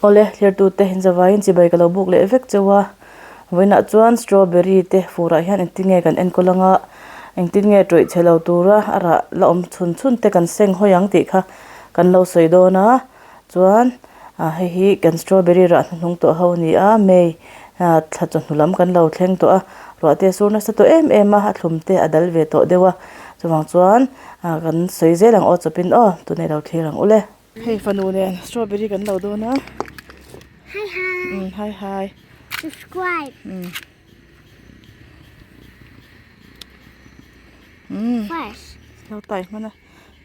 Awle thlertute zavaiin chibai ka lo buk leh vek cheu a, vawiinah chuan strawberry te furah hian engtin nge kan enkawl anga engtin nge tawih chhe lo tura a rah la awm chhun chhun te kan seng hawi ang tih kha kan lo sawi dawn a chuan ah hei hi kan strawberry rah hnuhnung tawh ho a ni a may ah thla chawhnu lam kan lo thleng tawh a ruah te a sur nasa tawh em em a a thlum te a dal ve tawh deuh a chuvang chuan ah kan sawi zel ang aw chawpin aw tunah i lo thlir ang ule. Hei fanu nen strawberry kan lo dawn a. Hi hi. Um hi hi. Subscribe. Um. Um. Fresh. Lo tai hman a.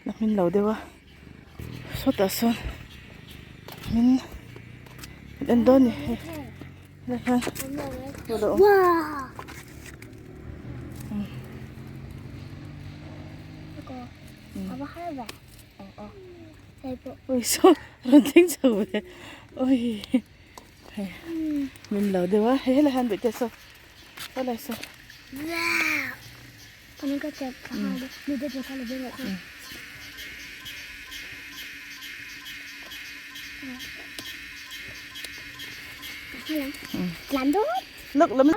La hmin lo deuh a. Sawtah sawn min en dawn ni hei. Helai hian Wow. Ui saw rawn thleng chho ve ui hei min lo deuh a hei helai hian bawih te saw saw lai saw lak lam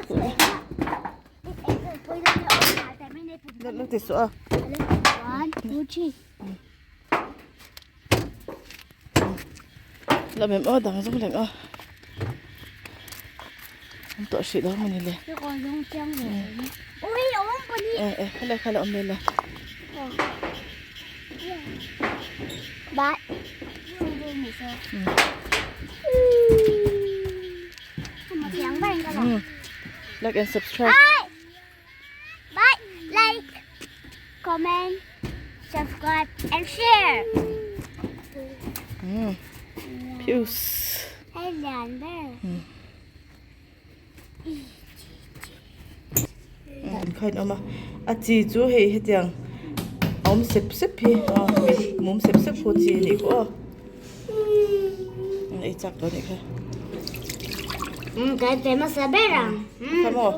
lak ti suah a. La mem aw dang zawng leng a an tawh hrih lo mawni le e e khalai khalai awm le la like and subscribe Bye, like, comment, subscribe and share. Mm. Peace. Hei lian ber. Khain awm a a chi chu hei hetiang a awm sep sep hi a mum sep sep ho chi anih kha aw ei chak tawh anih kha. Kan pe hmasa ber ang. Kha maw.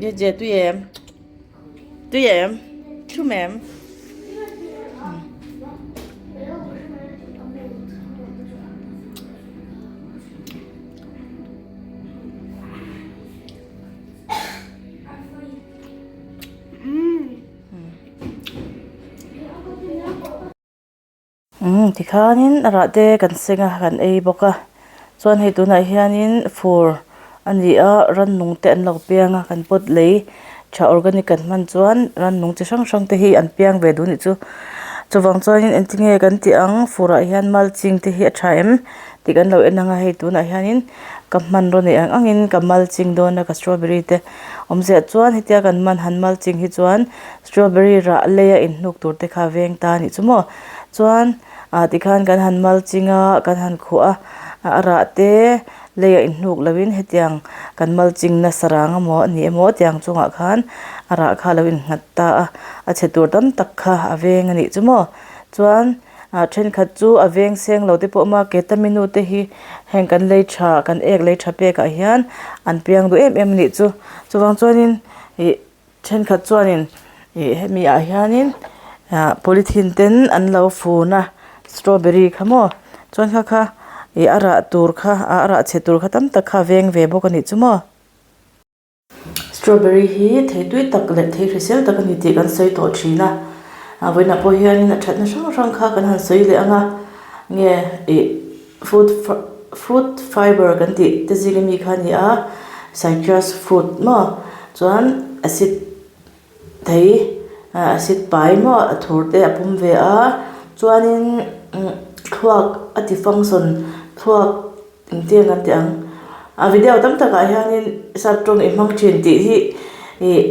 Je je tui em tui em thu mem. Umm tikhanin a rah te kan seng a kan ei bawk a chuan hei tunah hianin fur a ni a rannung te an lo piang a kan pot lei tha organic kan hman chuan rannung chi hrang hrang te hi an piang ve duh a nih chu chuvang chuanin engtinge kan tih ang furah hian mulching te hi a tha em tih kan lo en ang a hei tunah hianin ka hmanraw neih ang angin ka mulching dawn a ka strawberry te awmziah chuan hetia kan man han mulching hi chuan strawberry rah leia inhnuk tur te kha a veng ta a nih chu maw chuan ah tikhan kan han mulching a kan han khuh a a rah te leia inhnuk lovin hetiang kan mulching na sarang emaw a ni emaw tiang chungah khan a rah kha a lo innghat ta a a chhe tur tam tak kha a veng a nih chu maw chuan. Ah thenkhat chu a veng seng lo te pawh a awm a ketaminu te hi heng kan lei tha kan ek lei tha pek ah hian an piang duh em em a nih chu chuvang chuanin ih thenkhat chuanin ih hemi ah hianin ah polythene ten an lo fun a strawberry kha maw chuan kha kha ih a rah tur kha a rah chhe tur kha tam tak kha a veng ve bawk a nih chu maw. Strawberry hi thei tui tak leh thei hrisel tak a ni tih kan sawi tawh thin a a vawiinah pawh hianin a thatna hrang hrang kha kan han sawi leh ang a nge ih fruit fruit fiber kan tih te zing ami kha a ni a citrus fruit maw chuan acid thei acid pai maw a thur te a pum ve a chuanin thluak a ti function thluak. Engtiang kan tih ang? A video tam takah hianin sap tawng i hmang thin tih hi ih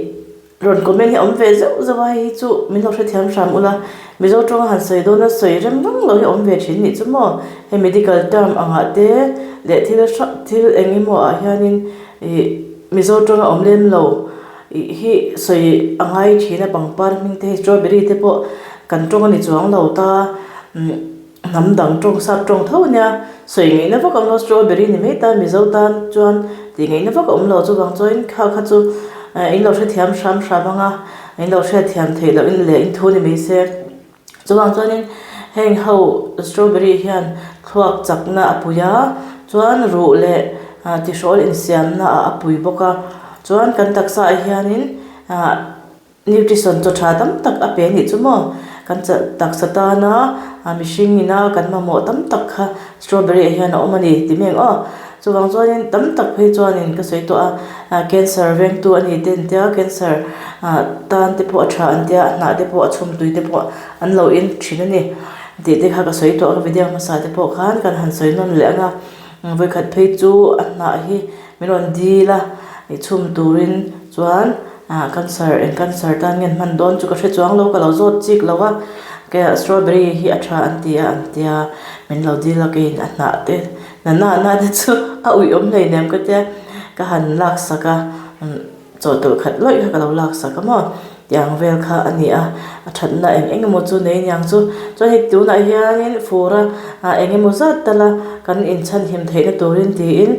rawn comment hi a awm ve zeuh zeuh a, hei hi chu min lo hrethiam hram ula, Mizo tawnga han sawi dawna sawi rem reng lo hi a awm ve thin nih chu maw? Hei medical term angah te leh thil hrang thil eng emaw ah hianin ih Mizo tawnga awm lem lo ih hi sawi a ngai thin a, pangpar hming te hei strawberry te pawh kan tawng a ni chuang lo ta umm. Hnam dang tawng sap tawng tho ania, sawi ngaihna vak a awm lo, strawberry ni mai ta Mizo tan chuan tih ngaihna vak a awm lo, chuvang chuan kha kha chu In lo hrethiam hram hram ang a, in lo hriatthiam theih loh in leh in thu ni mai se. Chuvang chuanin heng ho strawberry hian thluak chakna a pui a, chuan ruh leh tihrawl insiamna ah a pui bawk a, chuan kan taksa ah hianin ah Nutrition chaw tha tam tak a pe anih chu maw? Kan taksa tana mihring ina kan mamawh tam tak kha strawberry ah hian a awm a ni ti mai ang aw. Chuvang chuanin tam tak phei chuanin ka sawi tawh a, cancer vengtu a ni te an tia, cancer tan te pawh a tha an tia, a hnah te pawh a chhum tui te pawh an lo in thin a ni tih te kha ka sawi tawh a, ka video hmasa te pawh khan kan han sawi nawn leh ang a, vawikhat phei chu a hnah hi Min rawn dil a, i chhum turin chuan ah cancer eng cancer tan nge an hman dawn chu ka hre chuang lo ka lo zawt chik lo a, kei strawberry hi a tha an ti a an tia min lo dil a keiin a hnah te na na na te chu a uih awm hleinem ka tia ka han lak sak a chawhtawlh khat lawih kha ka lo lak sak a maw tiang vel kha a ni a, a thatna eng eng emaw chu nei aniang chu chuan hei tunah hianin fur a ah eng emaw zat tal a kan inchhanhim theihna turin tiin.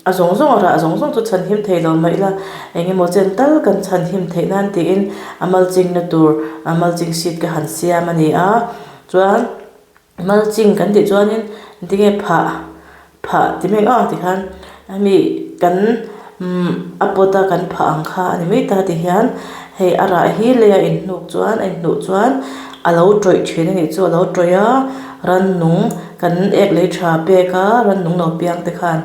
A zawng zawng a rah zawng zawng chu chhan him thei lo mah ila eng emaw chen tal kan chhan him theih nan tiin a mulching na tur a mulching sheet ka han siam a ni a chuan mulching kan tih chuanin tinge phah phah ti mai ang aw tikhan hemi kan umm a pot a kan phah ang kha a ni mai ta tihian hei a rah hi lei a inhnuk chuan a inhnuh chuan a lo tawih thin a nih chu a lo tawih a rannung. Kan ek lei tha pek a, rannung lo piang te khan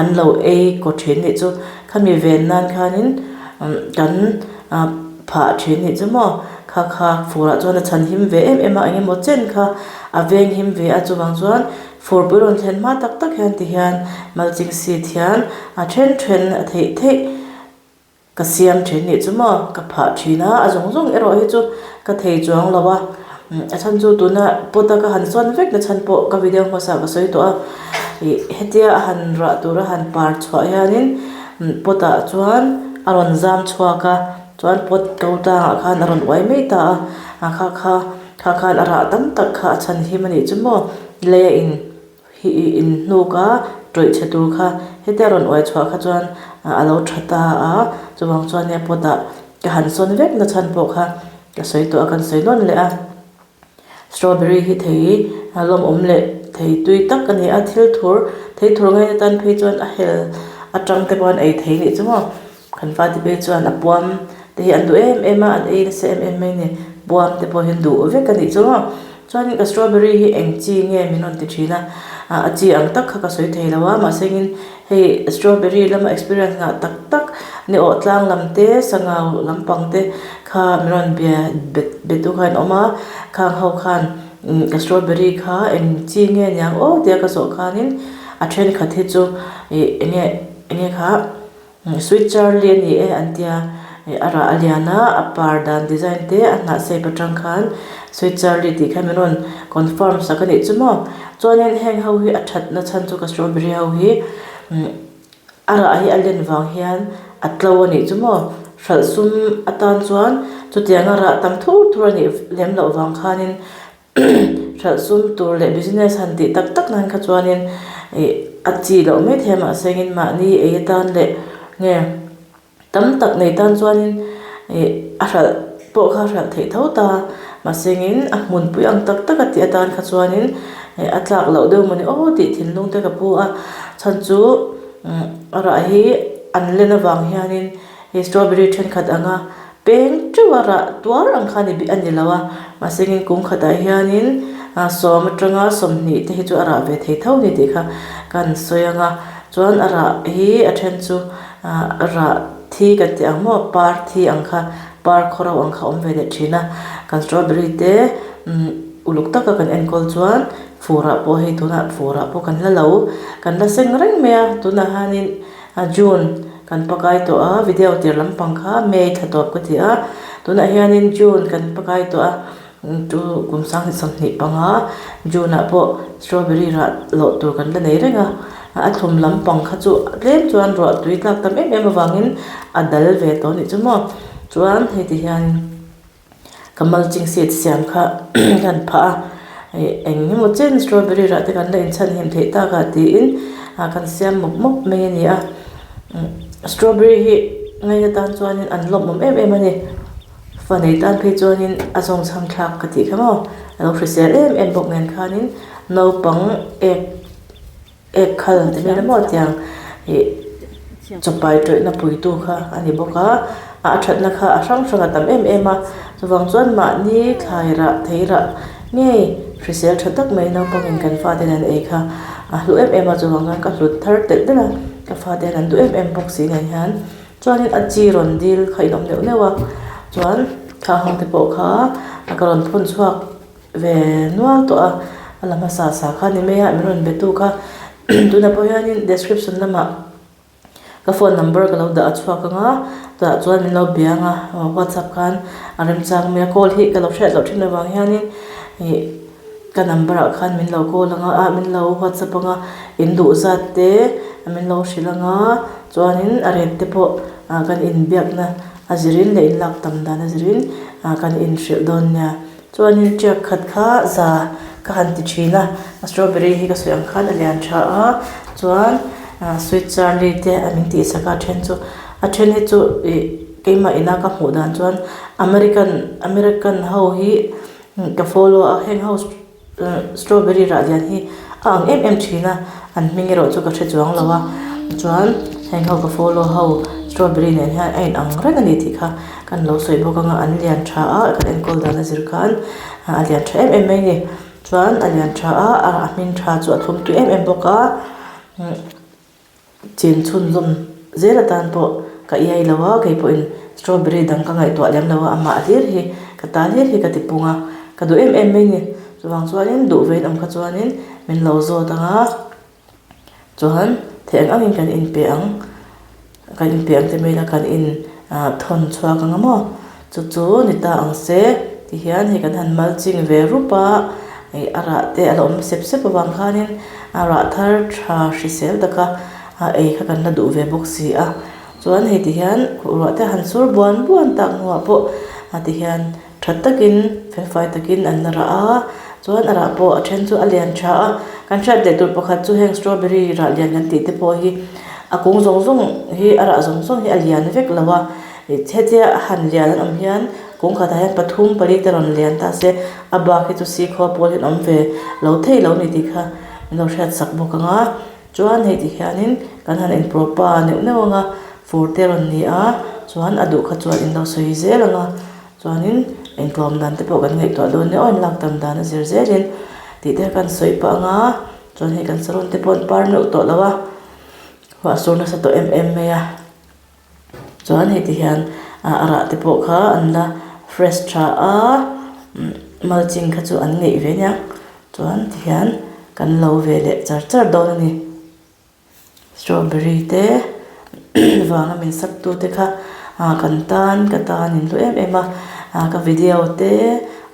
an lo ei kaw thin nih chu. Khami ven nan khanin kan phah thin nih chu maw. Kha kha furah chuan a chhan him ve em em a, eng emaw chen kha a veng him ve a, chuvang chuan furpui rawn thlen hma tak tak hian tihian mulching sheet hian a then then a theih theih. Ka siam thin nih chu maw ka phah thin a, a zawng zawng erawh hi chu ka thei chuang lo a, a chhan chu tuna pot a ka han sawn vek na chhan pawh ka video hmasa ka sawi tawh a, ih hetia a han rah tur a han par chhuah hianin pot ah chuan a rawn zam chhuak a, chuan pot ko tlangah khan a rawn uai mai ta a, a kha kha kha khan a rah tam tak kha a chhan him a nih chu maw lei a in. Hi i inhnuk a, tawih chhe tur kha hetia rawn uai chhuah kha chuan a lo tha ta a, chuvang chuan nia pot ah ka han sawn vek na chhan pawh kha ka sawi tawh a, kan sawi nawn leh a. Strawberry hi thei lawmawm leh thei tui tak a ni a, thil thur thei thur ngaina tan phei chuan a hel atang te pawh an ei thei nih chu maw. Kan fate phei chuan a puam te hi an duh em em a, an ei nasa em em mai a ni. Puam te pawh hi an duh vek a nih chu maw. Chuanin ka strawberry hi eng chi nge min rawn ti thin a, a chi ang tak kha ka sawi thei lo a, mahse engin hei strawberry lama experience ngah tak tak ni awh tlang lam te sangau lampang te kha min rawn bia be tu kha an awm a, khang ho khan ka strawberry kha eng chi nge niang aw tia ka zawh khanin a thenkhat hi chu ih eng nge eng nge kha. Sweet Charlie a ni e an tia, a rah a lian a, a par dan design te a hnah shape atang khan Sweet Charlie tih khan min rawn confirm sak a nih chu maw. Chuanin heng ho hi a thatna chhan chu ka strawberry ho hi a rah hi a len vang hian a tlo a nih chu maw. Hralh sum atan chuan chutianga rah tam thur thur a nih lem loh vang khanin Hralh sum tur leh business han tih tak tak nan kha chuanin ih a chi loh mai thei a mahse engin mahni ei atan leh nge tam tak nei tan chuanin ih a hralh pawh kha a hralh theih tho ta mahse engin a hmunpui ang tak tak a tih atan kha chuanin ih a tlak loh deuh mawni aw tih thinlung te ka pu a chhan chu a rah hi an len avang hianin hei strawberry thenkhat anga Peng teuh a rah tuar ang kha ni a ni lo a, mahse engin kum khatah hianin sawm atanga 20 te hi chu a rah ve thei tho ni tih kha kan sawi ang a, chuan a rah hi a then chu rah thi kan tih ang maw par thi ang kha par khawro ang kha awm ve leh thin a, kan strawberry te uluk taka kan enkawl chuan furah pawh hei tunah furah pawh kan la lo kan la seng reng mai a tunah hianin. June kan pakai tawh a, video tir lampang kha May thla tawp ka ti a, tunah hianin June kan pakai tawh a, tu kum 2025 June ah pawh strawberry rah loh tur kan la nei reng a, a thlum lampang kha chu tlem chuan ruah tui tlak tam em em avangin a dal ve tawh a nih chu maw, chuan hei ti hian. Ka mulching seed siam kha kan phah a, ih eng emaw chen strawberry rah te kan la inchhan him theih tak ah tiin ah kan siam mawp mawp mai a ni a, strawberry hi. Ngaina tan chuanin an lawmawm em em a ni. Fa nei tan phei chuanin a zawngchhang thlak ka tih kha maw? A lo hrisel em em bawk nen khanin naupang ek ek khal ti mai la maw tiang ih chawpai tawihna puitu kha a ni bawk a, a thatna kha a hrang hrang a tam em em a. Chuvang chuan mahni thlai rah thei rah ngei hrisel tha tak mai naupangin kan fate nen ei kha a hlu em em a, chuvang chuan ka hlut thar telh telh a, ka fate hian an duh em em bawk si nen hian chuanin a chi rawn dil kha in awm neuh neuh a, chuan thla hawng te pawh kha ka rawn phun chhuak ve nual tawh a, a la hmasa sa kha ni mai a, min rawn be tu kha tunah pawh hianin description lamah. Ka phone number ka lo dah a chhuak ang a, tah chuan min lo bia ang a, whatsapp khan a remchang mai a, call hi ka lo hriat loh thin avang hianin ih ka number ah khan min lo call ang a, min lo whatsapp ang a, in duh zat te min lo hrilh ang a, chuanin a rate te pawh kan inbiakna a zirin leh inlak tam dan a zirin kan inhrilh dawn nia. Chuanin tiak khat kha za ka han ti thin a, a strawberry hi ka sawi ang khan a lian tha a, chuan sweet charlie te a min tihsak a a then chu a then hi chu ih keimah ina ka hmuh dan chuan american american ho hi ka follow a heng ho strawberry rah lian hi a ang em em thin a, an hming erawh chu ka hre chuang lo a, chuan heng ho ka follow ho strawberry nen hian a inang reng a ni tih kha kan lo sawi bawk ang a, an lian tha a kan enkawl dan a zir khan a lian tha em em mai a ni, chuan a lian tha a a hming tha chu a thlum tui em em bawk a. Chin chhunzawm zel atan pawh ka iai lo a, kei pawhin strawberry dang ka ngaihtuah lem lo a, amah hlir hi ka ta hlir hi ka ti pung a, ka duh em em mai ni. Chuvang chuanin duh vein awm kha chuanin min lo zawt ang a, chuan theih ang angin kan inpe ang, kan inpe ang ti mai ila kan in thawn chhuak ang a maw. Chu chu ni ta ang se ti hian hei kan han mal ching ve rup a, ih a rah te a la awm sep sep avang khanin a rah thar tha hrisel taka a ei kha kan la duh ve bawk si a. Chuan hei ti hian ruah te han sur buan buan tak hnuah pawh a ti hian tha takin felfai takin an la rah a, chuan a rah pawh a then chu a lian tha a, kan hriat leh tur pakhat chu heng strawberry rah lian kan tih te pawh hi a kung zawng zawng hi a rah zawng zawng hi a lian vek lo a. Hetia han lian an awm hian kung khatah hian pathum pali te rawn lian ta se a bak hi chu sikhaw pawl hian awm ve lo thei lo ni tih kha min lo hriat sak bawk ang a chuan hei ti hianin kan han inpawpa neuh neuh ang a fur te rawn ni a chuan a duh kha chuan in lo sawi zel ang a chuanin intlawm dan te pawh kan ngaihtuah dawn nia aw inlak tam dan a zir zelin tih te kha kan sawi pah ang a chuan hei kan saron te pawh an par neuh tawh lo a huah sur nasa tawh em em mai a. Chuan hei ti hian a rah te pawh kha an la fresh tha a mulching kha chu an ngeih ve nia chuan ti hian kan lo ve leh char char dawn a ni strawberry te vanga min sak tu te kha kan tan ka tan in hlu em em a ka video te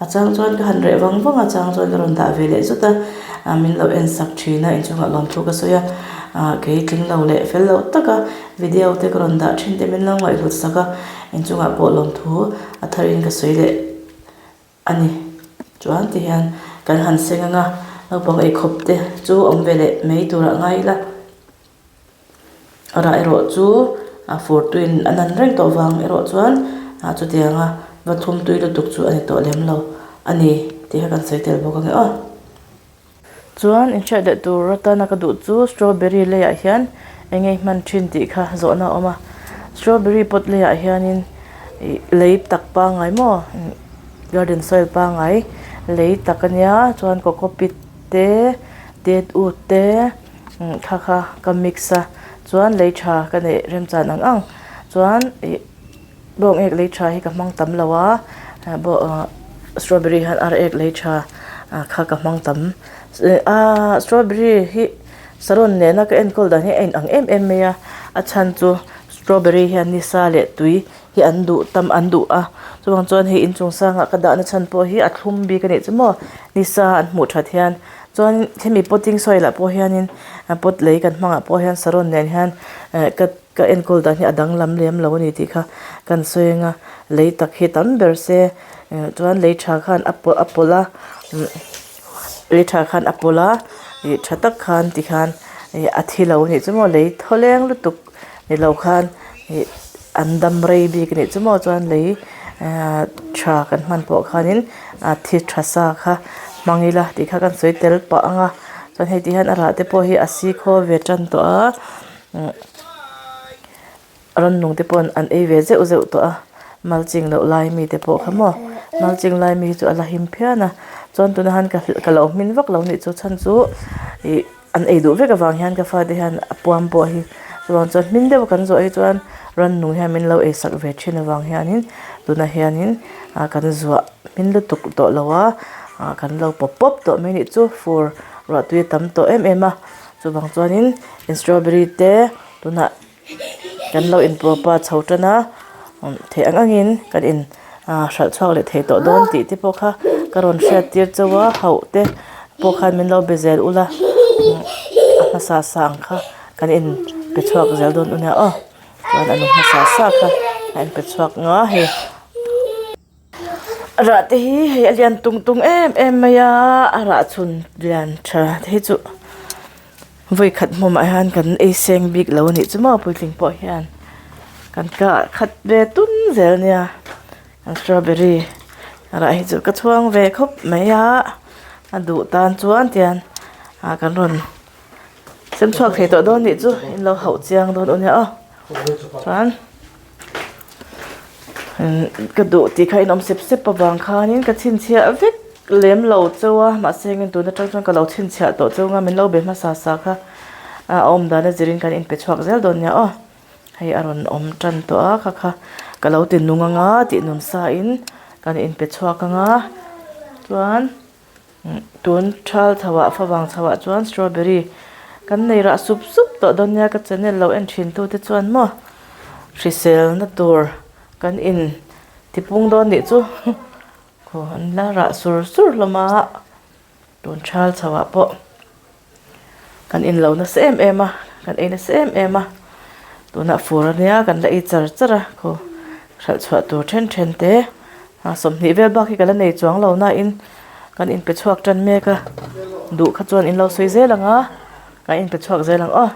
a chang chuan ka han reh vang vang a chang chuan ka rawn dah ve leh zut a min lo en sak thin a inchungah lawmthu ka sawi a kei tling lo leh fel lo tak a. Video te ka rawn dah thin te min lo ngaihhlut sak a, inchungah pawh lawmthu a tharin ka sawi leh a ni. Chuan ti hian kan han seng ang a, naupang eikhawp te chu awm ve leh mai turah ngai ila. A rah erawh chu a fur tuiin a nan reng tawh vang erawh chuan chutianga va thum tui lutuk chu a ni tawh lem lo a ni tih kha kan sawi tel bawk ang e aw. Chuan inhriat leh tur atana ka duh chu strawberry leiah hian eng nge hman thin tih kha zawhna a awm a strawberry pot leiah hianin ih lei tak pangngai maw garden soil pangngai lei tak ania chuan coco pit te dead wood te kha kha ka mix a chuan lei tha ka neih remchan ang ang chuan ih. Bawng ek lei tha hi ka hmang tam lo a strawberry hian ar ek lei tha kha ka hmang tam aaa strawberry hi saron nena ka enkawl dan hi a inang em em mai a a chhan chu strawberry hian nisa leh tui hi an duh tam an duh a chuvang chuan hei inchung sangah ka dahna chhan pawh hi a thlum bik a nih chu maw nisa an hmuh that hian chuan hemi potting soil ah pawh hianin pot lei kan hmangah pawh hian saron nen hian eh ka. Ka enkawl dan hi a danglam lem lo a ni tih kha kan sawi ang a, lei tak hi tam ber se chuan lei tha khan a pawlh a pawlh a lei tha khan a pawlh a ih tha tak khan tikhan ih a thi lo a nih chu maw lei thaw leng lutuk ni lo khan ih. an dam rei bik a nih chu maw chuan lei ahh tha kan hman pawh khanin a thi tha sa kha hmang ila tih kha kan sawi tel pah ang a chuan hei ti hian a rah te pawh hi a si khaw ve tan tawh a umm rannung te pawh an ei ve zeuh zeuh tawh a malching loh lai mi te pawh kha maw malching lai mi hi chu a la him phian a chuan tunah hian ka lo hmin vak lo nih chu chhan chu ih an ei duh vek avang hian ka fate hian a puam pawh hi chuvang chuan hmin deuh kan zawh hi chuan rannung hian min lo ei sak ve thin avang hianin tunah hianin ah kan zuah hmin lutuk tawh lo a ah kan lo pawp pawp tawh mai nih chu fur ruah tui a tam tawh em em a chuvang chuanin strawberry te tunah. Kan lo inpawp a chho tan a theih ang angin kan in ah hralh chhuak leh thei tawh dawn tih te pawh kha ka rawn hriat tir chauh a hauh te pawh khan min lo be zel ula a hmasa sa ang kha kan in pe chhuak zel dawn u nia aw chuan a nu hmasa sa kha a in pe chhuak nga hei. Rah te hi hei a lian tung tung em em mai a a rah chhun lian tha te hi chu vawi khat hmumah hian kan ei seng bik lo a nih chu maw puitling pawh hian kan kah khat ve tun zel nia an strawberry rah hi chu ka chhuang ve khawp mai a a duh tan chuan tian ah kan rawn sem chhuak thei tawh dawn nih chu in lo hauh chiang dawn u nia aw chuan. Ka duh tih kha inawm sep sep avang khanin ka chhinchhiah vek lem lo chauh a mahse engin tun atang chuan ka lo chhinchhiah tawh chauh anga min lo be hmasa sa kha a awm dan a zirin kan inpe chhuak zel dawn nia aw hei a rawn awm tan tawh a kha kha ka lo ti nung anga tih nun sa in kan inpe chhuak anga chuan. Tun thal chhoah favang chhoah chuan strawberry kan nei rah sup sup tawh dawn nia ka channel lo en thin tu te chuan maw hriselna tur kan in tipung dawn nih chu khaw an la rah sur sur hlawm a tun thal chhoah pawh. Kan in lo nasa em em a, kan ei nasa em em a, tunah fur ania kan la ei char char a khaw hralh chhuah tur then then te a 20 vel bak hi ka la nei chuang lo nain kan inpe chhuak tan mek a, duh kha chuan in lo sawi zel ang a, kan inpe chhuak zel ang aw.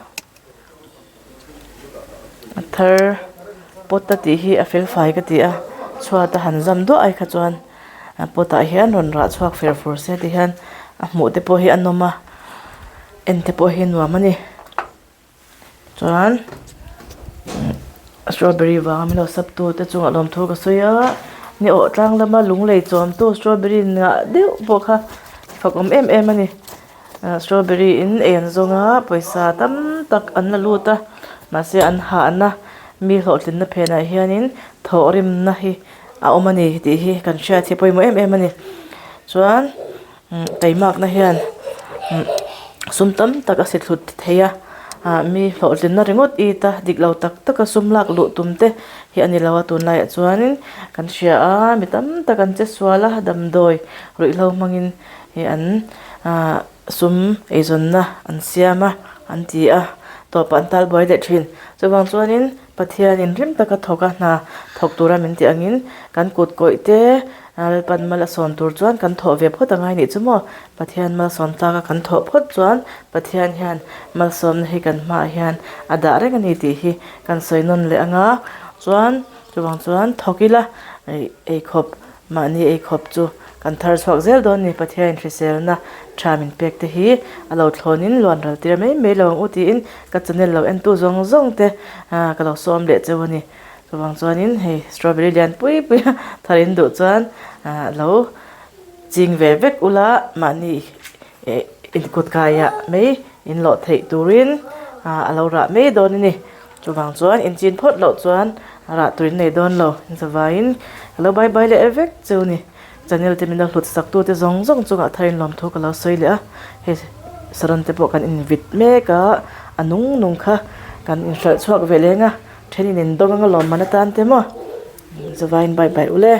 A thar pot a tih hi a fel fai ka ti a chhuat a han zam duah ai kha chuan a pot ah hian rawn rah chhuak fer fur se ti hian a hmuh te pawh hi a nawm a en te pawh hi a nuam a ni chuan strawberry vanga min lo sap tu te chungah lawmthu ka sawi a ni awh tlang lama lung lei chawm tu strawberry ngah deuh pawh kha fak awm em em a ni. Strawberry in ei an zawng a pawisa tam tak an la lut a mahse an hahna mi hlawhtlinna phenah hianin thawhrimna hi a awm a ni tih hi kan hriat hi a pawimawh em em a ni chuan taimakna hian sum tam tak a si thlut thei a ah mi hlawhtlinna ringawt it a dik lo tak tak a sum lak luh tum te hi a ni lo a tunlaiah chuanin kan hria a mi tam tak an che sual a damdawi ruihhlo hmangin. Hei an ahh sum eizawnna an siam a an ti a tawpah an tal buai leh thin chuvang chuanin Pathianin rim taka thawk a hna thawk tura min tih angin kan kut kawih te Lalpan mal a sawn tur chuan kan thawh ve phawt angai nih chu maw Pathian malsawm tlaka kan thawh phawt chuan Pathian hian malsawmna hi kan hmaah hian a dah reng a ni tih hi kan sawi nawn leh anga chuan chuvang chuan thawk ila eikhawp Mahni ei khawp chu kan thar chhuak zel dawn ni, Pathiain hriselna tha min pek te hi a lo thlawnin luan ral tir mai mai lo ang u tiin ka channel lo entu zawng zawng te ka lo sawm leh cheu a ni. Chuvang chuanin hei strawberry lian pui pui a thar in duh chuan lo ching ve vek ula mahni inkut kaiah mai in lawh theih turin a lo rah mai dawn a ni. Chuvang chuan in chin phawt loh chuan rah tur in nei dawn lo. In zavaiin ka lo bye bye leh vek cheu ni. Channel te min lo hlut sak tu te zawng zawng chungah thar in lawmthu ka lo sawi leh a. Hei saron te pawh kan in vit mek a, a nung nung kha kan in hralh chhuak ve leng a, then in in dawng anga lawmman atan te maw. Zavaiin bye bye ule.